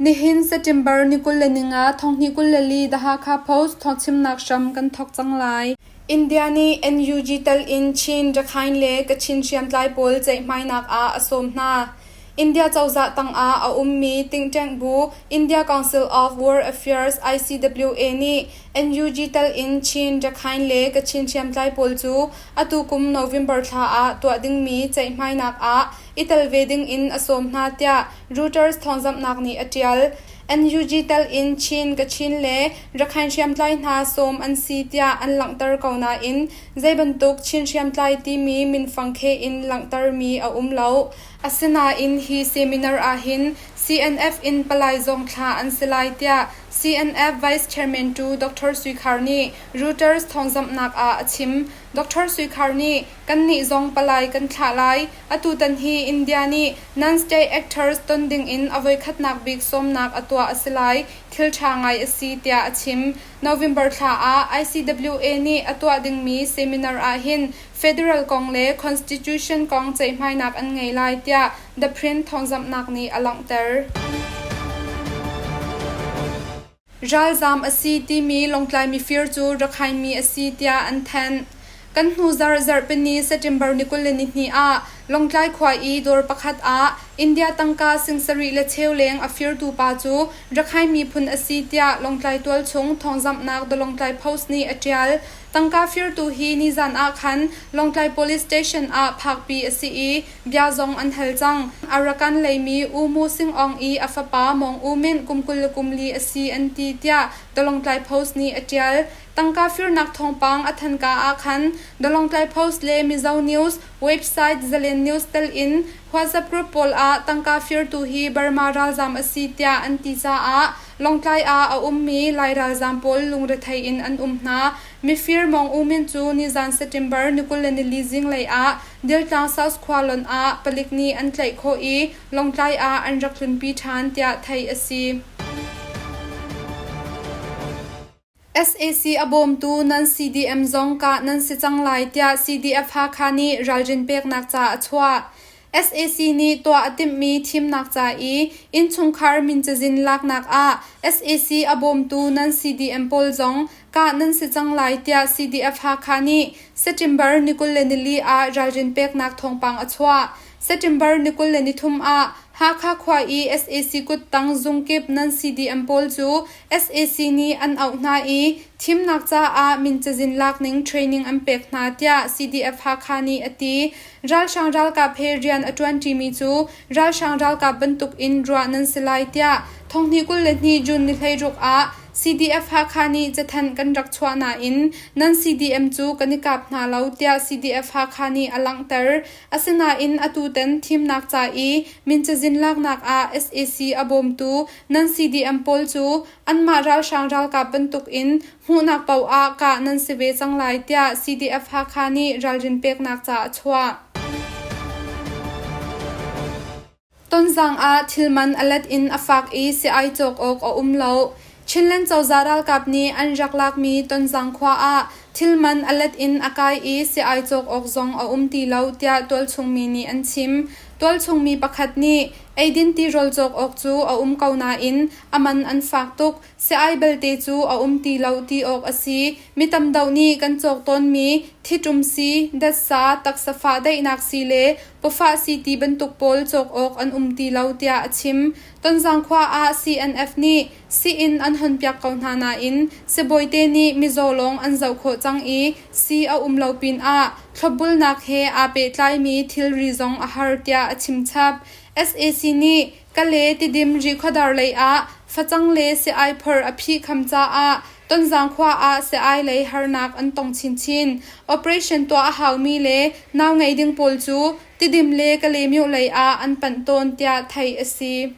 Nihin September ni 25 2024 The Hakha Post thawngchimnak hram kan thawk cang lai. India nih NUG tel in Chin, Rakhine le Kachin hriamtlai pawl ceihmainak ah a sawm hna. India cozah tangah a ummi tingṭeng bu India Council of World Affairs ICWA nih NUG tel in Chin, Rakhine le Kachin hriamtlai pawl cu atu kum November thla ah tuah dingmi ceihmainak ah i tel ve ding in a sawm hna tiah Reuters thawngzamhnak nih a ṭial. NUG tel in Chin, Kachin le Rakhine hriamtlai hna sawm an si tiah an langhter ko nain zei bantuk Chin hriamtlai timi minfang khe in langhtermi a um lo. Asinain hi seminar ahhin CNF in palai zong thlah an si lai tiah CNF Vice Chairman tu Dr. Sui Khar nih Reuters thawngzamhnak ah a chim. Dr. Sui Khar nih kannih zong palai kan thlah lai. Atutan hi India nih non-state actors ton dingin a voikhatnak bik sawmnak a tuah a si lai, thil ṭha ngai a si tiah a chim. November thla ah ICWA nih a tuah dingmi seminar ahhin federal kong le constitution kong ceihmainak an ngei lai tiah The Print thawngzamhnak nih a langhter. Ralzaam a si timi Lawngtlai mifir cu Rakhine mi a si tiah an thanh. Kan hnu zarh zarhpini September ni 22 ah Lawngtlai khua i dawr pakhat ah India tangka sing sarih le cheu leng a firtu pa cu Rakhine miphun a si tiah Lawngtlai tualchung thawngzamhnak The Lawngtlai Post nih a ṭial. Tangka firtu hi nizan ah khan Lawngtlai Police Station ah phakpi a si i Bia zong an hal cang. Arakan leimi U Mu Sing Aung i a fapa Mawng U Minh kum 24 a si an ti tiah The Lawngtlai Post nih a ṭial. Tangka firnak thawngpang a thanka ah khan The Lawngtlai Post le Mizo News website Zalen News tel in WhatsApp group pawl ah tangka firtu hi Burma ralzaam a si tiah an ti caah Lawngtlai ah a ummi Lai ralzaam pawl lungrethei in an um hna. Mifir Mawng U Min cu nizan September ni 24 zinglei ah Diltlang South khua lonh ah palik nih an tlaih khawh i Lawngtlai ah an rak tlunpi ṭhan tiah theih a si. Sac a bawmtu nan CDM zong kah nan si cang lai tiah CDF Hakha nih ralrin peknak ca a chuah. Sac nih tuah a timhmi thimnak ca i innchungkhar min cazin laknak ah sac a bawmtu nan CDM pawl zong kah nan si cang lai tiah CDF Hakha nih September ni 24 ah ralrin peknak thawngpang a chuah. September ni 23 ah Hakha khua i sac kuttang zungkip nan CDM pawl cu sac nih an auh hna i thimnak caah min cazin lak ning training an pek hna tiah CDF Hakha nih a ti. Ralhrang ralkap he rian a ṭuanṭimi cu ralhrang ralkap bantuk in ruah nan si lai tiah thonghnih 22 June ni 16 ah CDF Hakha nih cathanh kan rak chuah nain nan CDM cu kan i kap hna lo tiah CDF Hakha nih a langhter. Asinain atutan thimnak ca i min cazin laknak ah sac a bawmtu nan CDM pawl cu anmah ralhrang ralkap bantuk in hmuhnak paoh ah kah nan si ve cang lai tiah CDF Hakha nih ralrin peknak ca a chuah. Tonzang ah thilman a let in a fak i si-ai cawk awk a um lo. Chinland cozah ralkap nih an rak lakmi Tonzang khua ah thilman a let in a kai i si-ai cawk awk zong a um ti lo tiah tualchung mi nih an chim. Tualchung mi pakhat nih, Eidin tirawl cawk awk cu a um ko nain a man an fak tuk. Si-ai belte cu a um ti lo ti awk a si. Mi tam deuh nih kan cawk tawnmi thiṭum sii, datsa, taksa fah daihnak sii le pawfah sii ti bantuk pawl cawk awk an um ti lo tiah a chim. Tonzang khua ah CNF nih sii-inn an honpiak ko hna nain sibawite nih mizaw lawng an zoh khawh cang i sii a um lo pinah thlopbulnak he aa pehtlaimi thilri zong a har tiah a chim chap. Sac nih Kale Tidim Rihkhawdar lei ah facang le si-ai phor a phihkham caah Tonzang khua ah si-ai lei harnak an tong chinchin. Operation tuah a haumi le nau ngei ding pawl cu Tidim le Kalaymyo lei ah an panh tawn tiah theih a si.